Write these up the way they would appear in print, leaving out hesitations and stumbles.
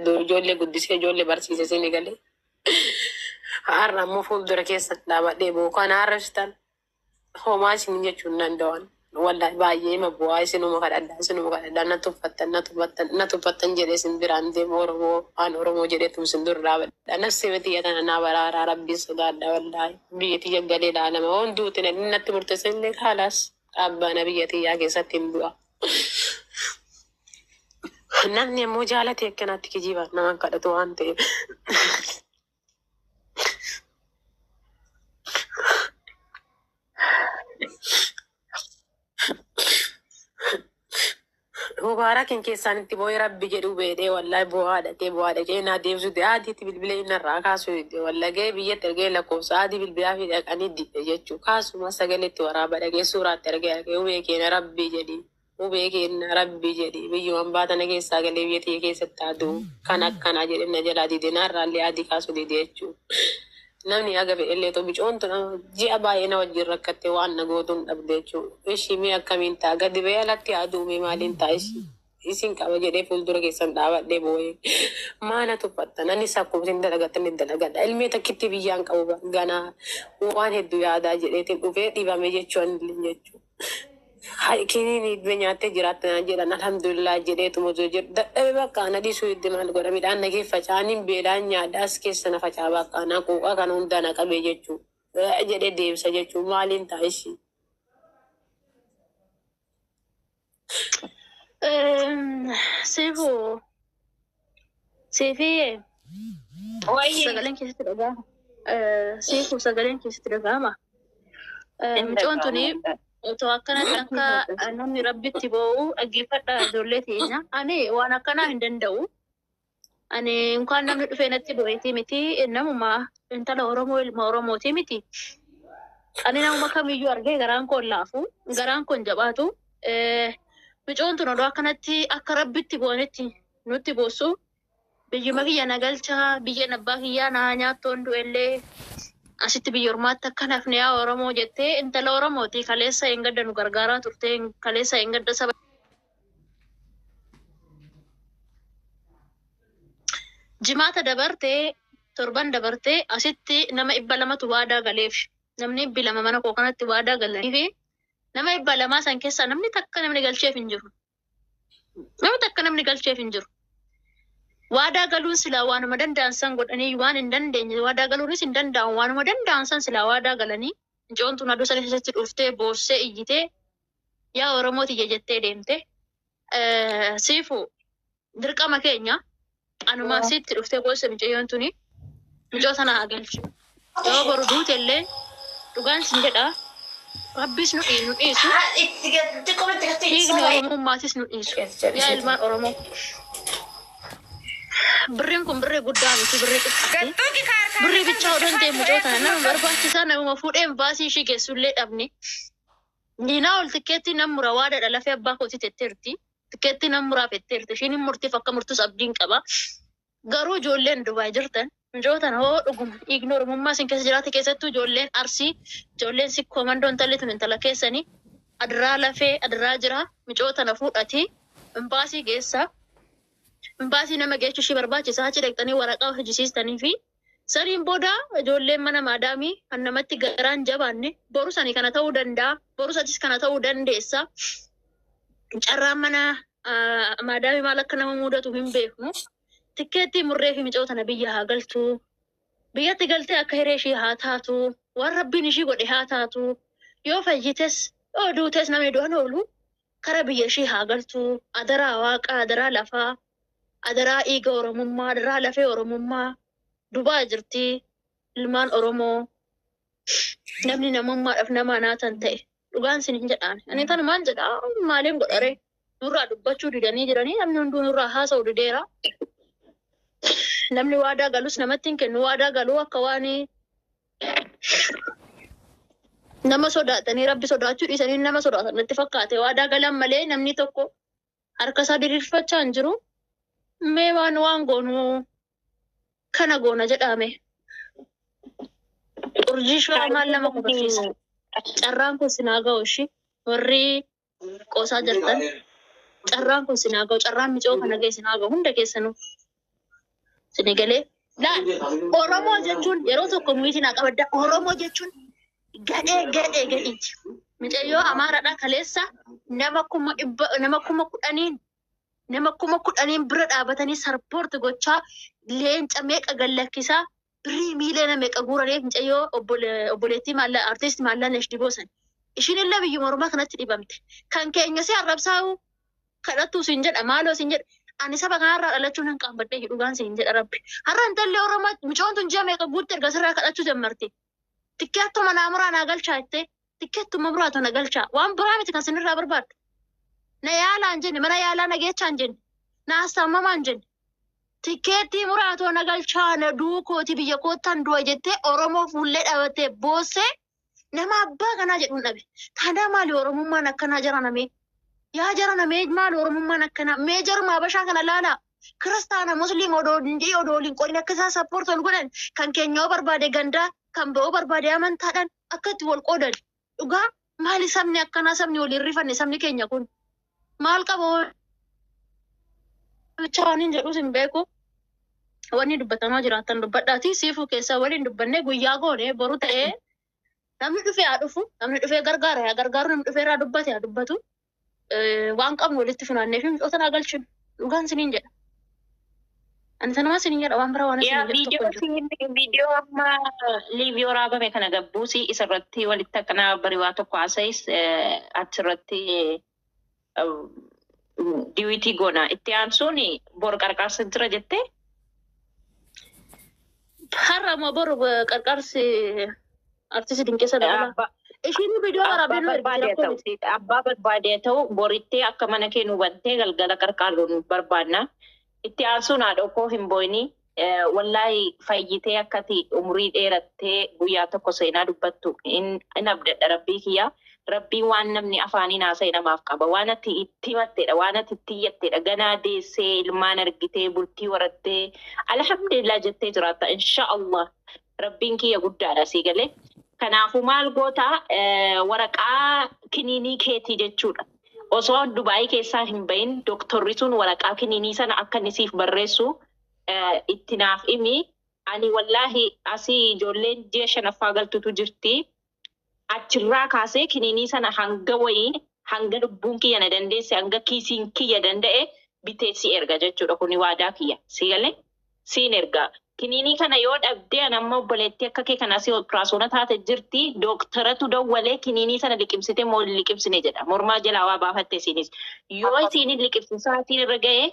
Ijoollee guddisee ijoollee barsiise isin galee. Har'a ammoo fuuldura keessan dhaabadhee bookaan arrabsitan homaa isin jechuun danda'an. Wallahi baay'ee ma bu'aa isinuma kadhadhaa isinuma kadhadhaa na tuffattan na tuffattan na tuffattan jedhee isin biraan deemu Oromoo waan Oromoo jedheetu isin dura dhaabadha. Nafsi tiyya tana naa baraaraa rabbiin sodaadha wallahi. Biyya tiyya galee ilaalama. Waan duuti natti murteessan illee haalaas dhaabbaana biyya tiyyaa keessatti hin du'a. Namni immoo jaalate akkanatti kijiba nama kadhatu waan ta'eef. Mubaarakin keessaan itti boo'ee rabbi jedhu beedhee wallahi bu'aa dhaqee bu'aa dhaqee naa deebisuu dide adiitti bilbilee inni irraa kaasuu dide wallahi gahee biyyatti ergee lakkoofsa adii bilbilaa fi dhaqanii dide jechuu kaasuma sagaleetti waraaba dhaqee suuraatti argee argee hubee keenya rabbi jedhi hubee keenya rabbi jedhi biyyumaan baatana keessaa galee biyya tiyya keessatti aduu kan akkanaa jedhe na jalaa dide naarraallee adii kaasuu dide jechuu. Namni haga fedhellee ta'u bicoontu nama ji'a baay'ee na wajjin rakkatte waan na gootuun dhabde jechuudha. Ishii mee akkamiin ta'a gadi ba'ee alatti aduu mee maaliin ta'a ishii isin qaba jedhee fuuldura keessan dhaabadhee boo'ee maana tuffattan anis akkuma isin dalagattan ni dalagadha. Ilmee takkitti biyyaan qabu ganaa waan hedduu yaadaa jedheetiin dhufee dhibame jechuun illee jechuudha. Kiniin hidbe nyaattee jiraatte naan jedhan alhamdulillah jedheetuma osoo jedhu dadhabe bakka ana dhiisuu hidde maal godha midhaan na kee faca'aniin beelaan nyaadha as keessa na faca'a bakka ana quuqaa kana hundaa na qabee jechuu jedhee deebisa jechuu maaliin ta'a ishii. Sifu siifiyee Wayii. sagaleen keessatti dhaga'ama. Sifu sagaleen keessatti dhaga'ama. Hin Mucoon tuni dhaga'amu. otoo akkanatti akka namni rabbitti boo'u dhaggeeffadha ijoollee teenya. Ani waan akkanaa hin danda'u. Ani inkaan namni dhufee natti bo'eetii miti namuma intala Oromoo ilma Oromootii miti. Ani namuma kamiyyuu argee garaan koo hin laafu garaan koo hin jabaatu. Mucoon tun odoo akkanatti akka rabbitti bo'anitti nutti boossu biyyuma kiyya na galchaa biyyeen abbaa kiyyaa naa nyaattoon du'ellee asitti biyya ormaatti akka nafne yaa Oromoo jettee intala Oromooti kaleessa hin gadda nu gargaaraa turte kaleessa hin gadda saba jimaata dabartee torban dabartee asitti nama 200tu waadaa galeef namni 200 mana koo kanatti waadaa galanii fi nama 200 san keessaa namni takka namni galcheef hin jiru. Namni takka namni galcheef hin jiru. Waadaa galuun silaa waanuma danda'an san godhanii waan hin dandeenye waadaa galuunis hin danda'amu waanuma danda'an san silaa waadaa galanii mucoon tun aduu sana keessatti dhuftee boossee iyyitee yaa Oromoo tiyya jettee deemte. Siifu dirqama keenya anumaa sitti dhuftee boosse mucayyoon tuni mucoo sana haa galchu. Yoo boru duute illee dhugaan sin jedha rabbis nu nu dhiisu dhiigni Oromummaatis nu dhiisu. Yaa ilmaan Oromoo. Birriin kun birrii guddaa miti birrii xiqqaati. Gattuuki kaarkaa. Birrii bichaa odoo hin ta'in mucoo tana nama barbaachisaa namuma fuudhee baasii ishii geessullee dhabne. Niinaa ol tikkeetti nan mura waadaadha lafee abbaa kootii tetteerti. Tikkeetti nan muraaf jetteerti. Ishiin hin murtiif akka murtus abdiin qaba. Garuu ijoolleen Dubaay jirtan mucoo tana hoo dhuguma dhiigni Oromummaa isin keessa jiraate keessattuu ijoolleen Arsii ijoolleen Sikkoo Mandoo intalli tun intala keessanii adiraa lafee adiraa jira mucoo tana fuudhatii imbaasii geessaa. Imbaasii nama geechuu ishii barbaachisa achi dhaqxanii waraqaa hojjisiistanii fi saniin booda ijoolleen mana maadaamii kan namatti garaan jabaanne boru sani kana ta'uu danda'a boru satis kana ta'uu dandeessa. Carraan mana maadaamii maal akka nama mudatu hin beeknu. Tikkeettii murree fi mucoo tana biyya haa galtu. Biyyatti galtee akka hiree ishii haa taatu. Waan rabbiin ishii godhe haa taatu. Yoo fayyites yoo duutes namni du'an oolu kara biyya ishii haa galtu. Adaraa waaqa, adaraa lafaa, adaraa dhiiga Oromummaa, adaraa lafee Oromummaa. Dubaa jirti ilmaan Oromoo. Namni namummaadhaaf nama naatan ta'e dhugaan sin hin jedhaan. Ani tanumaan jedhaa maaliin godharee nurraa dubbachuu didanii jiranii namni hunduu nurraa haasa'u dideera. Namni waadaa galus namatti hin kennu waadaa galuu akka waan nama sodaatanii rabbi sodaachuu dhiisanii nama sodaatan natti fakkaate waadaa galan malee namni tokko harka isaa diriirfachaa hin jiru. Mee waan waan goonu kana goona jedhame. Urjii shora maal nama kubachiisa. Carraan kun sinaa ga'u ishii warri qoosaa jirtan carraan kun sinaa ga'u carraan micoo kana ga'e sinaa ga'u hunda keessanuu. Sinigalee laal Oromoo jechuun yeroo tokko muyiti naa qabadda. Oromoo jechuun gadhee gadhee gadhiiti. Mucayyoo Amaaraadhaa kaleessa nama 100,000, nama 10,000n, nama 10,000n bira dhaabatanii support gochaa, leenca meeqa gallakkisaa, birrii miiliyoona meeqa guuraniif mucayyoo obboleettii maallaa artiist Maallaa Diboo san. Ishiin illee biyyuma Oromoo kanatti dhibamte. Kan keenya si arrabsaa'u kadhattuu siin jedha, maaloo siin jedha. Ani saba kanarraa dhalachuun hin qaanfadhee, dhugaan siin jedha Rabbi. Har'a intalli Oromoo mucoon tun ji'a meeqa guutti erga sirraa kadhachuu jammarte. Tikkeettuma naa muraa naa galchaa jettee, tikkeettuma muraatu na galchaa. Waan biraa miti kan sinirraa barbaaddu. Na yaalaa hin jenne, mana yaalaa na geechaa hin jenne, na assaamamaa hin jenne. Tikkeettii muraatoo na galchaa, na duukooti biyya koottan du'a jettee Oromoo fuullee dhaabattee boossee nama abbaa kanaa jedhuun dhabe. Taadaa maali Oromummaan akkanaa jaranamee? Yaa jaranamee, maali Oromummaan akkanaa? Mee jaruma Habashaa kana laalaa. Kiristaana Musliim odoo hin jedhin, odoo waliin qoodin akka isaan support wal godhan, kan keenya yoo barbaade gandaa, kan ba'uu barbaade amantaadhaan akka itti wal qoodan. Dhugaa maali sabni akkanaa, sabni waliin rifanne, sabni keenya kun? Maal qaba bichaa waan hin jedhus hin beeku. Wanni dubbatamaa jiraatan dubbadhaati. Siifuu keessaa waliin dubbannee guyyaa goone boru ta'ee namni dhufee haa dhufu, namni dhufee gargaara haa gargaaru, namni dhufee irraa dubbate haa dubbatu. Waan qabnu walitti funaannee fi micoota naa galchinu. Dhugaan siniin jedha. Ani sanumaa siniin jedha, waan bira waan Yaa siniin jedhu tokko hin jiru. Viidiyoo viidiyoo amma live waraabame kana gabbuusi isarratti walitti akkanaa bari waa tokko haasa'is achirratti duet goona. Itti aansuun bor qarqaarsa jira jettee? Har'a moo boru qarqaarsi artisti Dinqeessa Dabalaa. Ishiin viidiyoo Abbaa waraabee nu ergite, barbaade rakkoo ta'u miti. Abbaa barbaade ta'u, borittee akka mana kee nu bantee galgala qarqaarru nu barbaanna. Itti aansuun haadha koo hin boo'ini. Wallaahi fayyitee akkati umurii dheerattee guyyaa tokko seenaa dubbattu hin abdadha Rabbii kiyya. Rabbiin waan namni afaaniin haasa'e namaaf qaba. Waan ati itti himatteedha. Waan ati itti iyyatteedha. Ganaa deessee ilmaan argitee bultii horattee alhamdulillah jettee jiraatta. Insha Allah. Rabbiin kiyya guddaadha, sii galee. Kanaafuu maal goota, waraqaa kiniinii keetii jechuudha. Osoo Dubaayii keessaa hin bahin dooktorri sun waraqaa kiniinii sana akka inni siif barreessu itti naaf himi. Ani wallaahi asii ijoolleen ji'a shanaffaa galtutu jirti. Achirraa kaasee kiniinii sana hanga wayii, hanga lubbuun kiyya na dandeesse, hanga kiisiin kiyya danda'e bitee si erga jechuudha. Kuni waadaa kiyya. Si galee? Siin erga. Kiniinii kana yoo dhabdee, ani amma obboleettii akka kee kana asii operaasyoona taate jirti. Dooktaratu dawwalee kiniinii sana liqimsite moo hin liqimsine jedha. Mormaa jalaa waa baafatte isiinis. Yoo isiin hin liqimsin sa'aatiin irra ga'e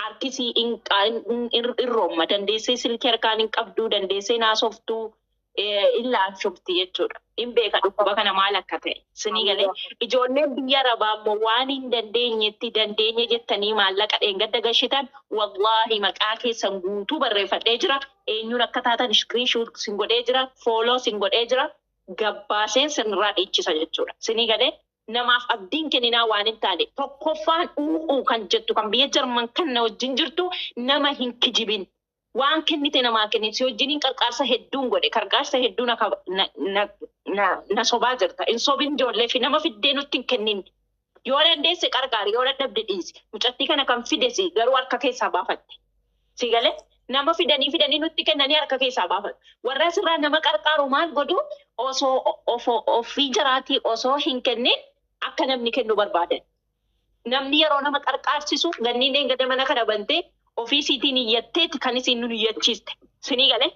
harkisii hin roomma. Dandeessee silkii harkaan hin qabdu, dandeessee naasoftuu, hin laanshofti jechuudha. Hin beeka dhukkuba kana maal akka ta'e. Sinii galee? Ijoolleen biyya Arabaa immoo waan hin dandeenyetti dandeenye jettanii maallaqa dheengadda gashitan, wallaahi maqaa keessan guutuu barreeffadhee jira. Eenyuun akka taatan screenshot sin godhee jira. Follow sin godhee jira. Gabbaaseen sinirraa dhiichisa jechuudha. Sinii galee? Namaaf abdiin kenninaa waan hin taane. Tokkoffaan u'uu kan jettu kan biyya Jarman kan na wajjin jirtu nama hin kijibin. Waan kennite namaa kennite, si wajjiniin qarqaarsa hedduun godhe, qarqaarsa hedduu na, na, na, na, na sobaa jirta. Hin sobin, ijoollee fi nama fiddee nutti hin kennin. Yoo dandeesse qarqaari, yoo dadhabde dhiisi. Mucattii kana kan fidesi garuu harka keessaa baafatte. Si galee? Nama fidanii fidanii nutti kennanii harka keessaa baafatu. Warra asirraa nama qarqaaru maal godhu, osoo ofii jaraatii osoo hin kennin akka namni kennu barbaadan. Namni yeroo nama qarqaarsisu ganniin eengada mana kana bantee ofii isiitiin iyyatteeti kan isin nu iyyachiiste. Sinii galee?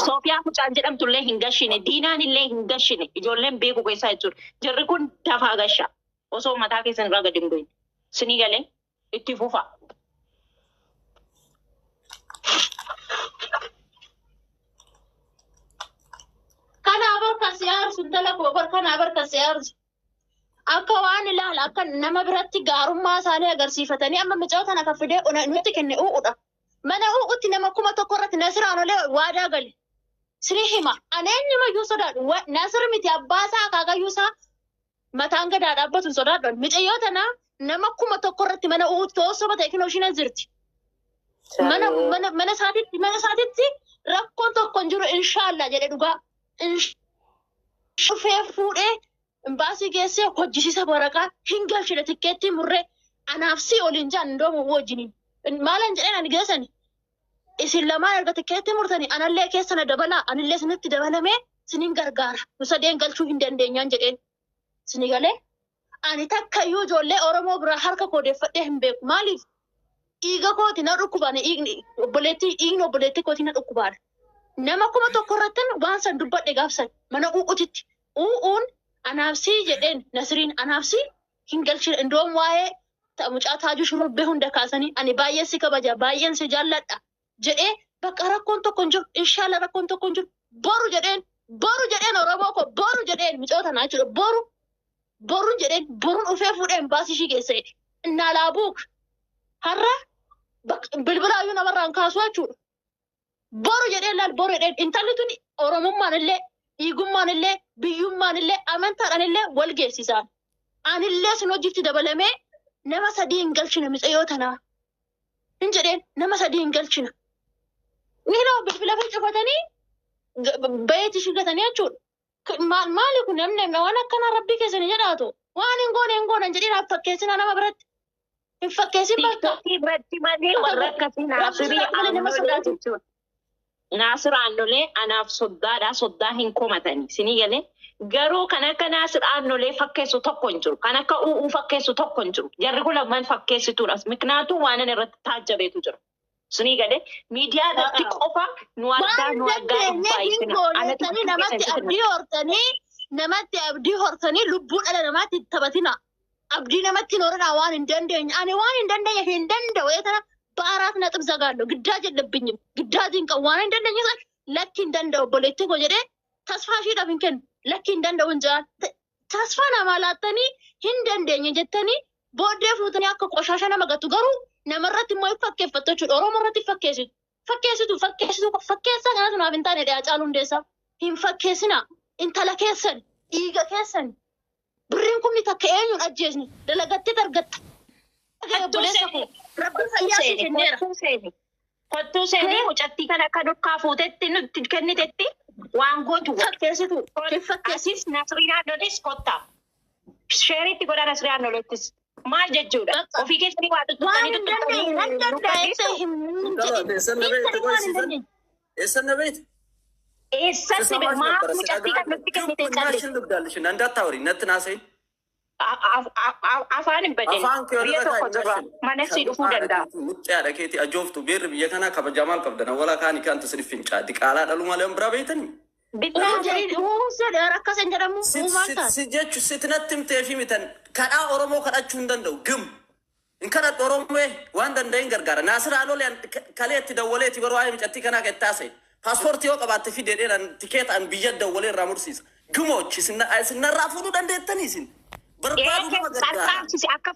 Soofiyaa mucaan jedhamtullee hin gashine, Diinaan illee hin gashine, ijoolleen beeku keessaa jechuudha. Jarri kun dafaa gasha. Osoo mataa keessan irraa gadi hin bu'in. Sinii galee? Itti fufa. Kanaa bar kan si aarsu, intala koo, bar kanaa bar kan si aarsu. Akka waan ilaala akka nama biratti gaarummaa isaanii agarsiifatanii amma mucaa kana kan fidee nutti kenne u'uudha. Mana u'utti nama 1000 irratti Nasiraan olee waadaa gale. Sini hima. Ani eenyumayyuu sodaadhu. Nasir miti, abbaa isaa akaakayyuu isaa mataan gadaa dhaabbatu hin sodaadhu. Mucayyoo tana nama 1000 irratti mana u'utti osoo ta'e kinoo ishiin as jirti. Mana isaatitti rakkoon tokko hin jiru inshaallah jedhe dhugaa. Dhufee fuudhee imbaasii geessee hojjisiisa, waraqaa hin galchine, tikkeettii murree anaaf si oliin jaan ndoomu wajjiniin. Maalan jedheen ani geessani. Isin lamaan erga tikkeetti murtanii anallee keessa na dabalaa, anillee isinitti dabalamee isinin gargaara. Nu sadeen galchuu hin dandeenyaan jedheen. Isini galee ani takka iyyuu ijoollee Oromoo biraa harka koodeeffadhee hin beeku. Maaliif? Dhiiga kooti na dhukkubaan, dhiigni obboleettii, dhiigni obboleettii kooti na dhukkubaan. Nama 1000 irrattin waan san dubbadhe gaafsan mana u'utitti. U'uun anaafsii jedheen, Nasiriin anaafsii hin galchine. Indoom waa'ee mucaa Taajuu Shurrubbee hunda kaasanii ani baay'een si kabaja, baay'een si jaalladha jedhee, bakka rakkoon tokko hin jiru, inshaalla rakkoon tokko hin jiru, boru jedheen, boru jedheen, Oromoo koo, boru jedheen, micoota tanaa jechuudha, boru borun jedheen, borun dhufee fuudheen baasii ishii geessa jedhe. Innaa laabuuk har'a bilbilaayyuu namarraan kaasu jechuudha. Boru jedheen laal, boru jedheen. Intalli tuni Oromummaan illee, dhiigummaan illee, biyyummaan illee, amantaadhaan illee wal geessisaan. Anillee sun hojiitti dabalamee nama sadii hin galchine micayyoo tanaa. Hin jedheen, nama sadii hin galchina. Ni bilbila fi cufatanii bayeetti ishii gatanii jechuudha. Maali kun? Namni waan akkanaa rabbii keessanii jedhaatu waan hin goone hin goonan jedhee naaf fakkeessinaa, nama biratti hin fakkeessin bakka. TikTokii irratti malee warra akkasii Naasirii Rabbi malee nama Aannolee sodaatu. jechuudha. Naasir Aannolee anaaf soddaadha. Soddaa hin komatani. Sinii galee garuu kan akka Naasir Aannolee fakkeessu tokko hin jiru. Kan akka U'uu fakkeessu tokko hin jiru. Jarri kun lamaan fakkeessituudha. Miknaatuu waan inni irratti taajjabeetu jira. Sinii galee miidiyaa irratti qofa nu argaa Waan nu argaa hin dandeenye hin baay'isina. Anatu goonettanii namatti abdii hortanii, namatti abdii hortanii lubbuu dhala namaatti taphatina. Abdii namatti hin horinaa waan hin dandeenye. Ani waan hin dandeenye hin danda'u. Eetana በአራት ነጥብ ዘጋለሁ። ግዳጅ የለብኝም። ግዳጅ hin qabu. Waan hin dandeenye san lakki hin danda'u obboleettii koo jedhee tasfaa ishiidhaaf hin kennu. Lakki hin danda'u hin jedhaan. Tasfaa namaa laattanii hin dandeenye jettanii booddee fuutanii akka qoshaasha nama gatu, garuu namarratti immoo hin fakkeeffattu jechuudha. Oromoo irratti fakkeessitu. Fakkeessitu, fakkeessitu, fakkeessaa kanatu naaf hin taane dha. Caaluu Hundeessaa. Hin fakkeessina. Intala keessan, dhiiga keessan. Birriin kumni takka eenyuun ajjeesni dalagattee argatta. Obboleessa koo, Rabbi fayyaa si kenneera. Kottuu seeni. Kottuu seenii mucattii kana akka dukkaa fuutetti nutti kennitetti waan gootu godha. Fakkeessitu. Hin fakkeessitu. Asis Nasriin Aannolees kottaa. Sheeritti godha Nasriin Aannoleettis. Maal jechuudha? Bakka. Ofii keessanii waa Waan tuttuqanii hin dandeenye nan danda'a jettee hin jedhin. Eessan na beekte Hin waan hin qoysiisan? dandeenye. Eessan na beekte? Eessatti maaf mucattii kan nutti kennite calli? Calli dugdaallish እንዳታወሪ ነትናሴ Afaan hin badin. Afaan kee Biyya irra tokko jirra. Mana si dhufuu danda'a. Mucaa yaada keetii ajooftu beerri biyya kanaa kabajamaa maal qabdan walaa kaanii kan tasirif fincaa diqaalaa dhaluu malee biraa beeytanii. Bittaa Uumaan jedhin uumuu jedhe akkas hin jedhamu uumaan taate. Si jechu sitinatti himtee fi mitan kadhaa Oromoo kadhachuu hin danda'u gim. Hin kadhadhu Oromoo waan danda'in gargaara. Naasir Aanolee kaleetti dawwaleeti yeroo waa'ee micattii kanaa qexxaase. Paaspoortii yoo qabaatte fidee dheeraan tikeeta an biyya dawwalee irraa mursiisa. Gimoochi isin narraa fuudhuu dandeettanii isin. Barbaadu nama gargaara. Qarqaarsi akka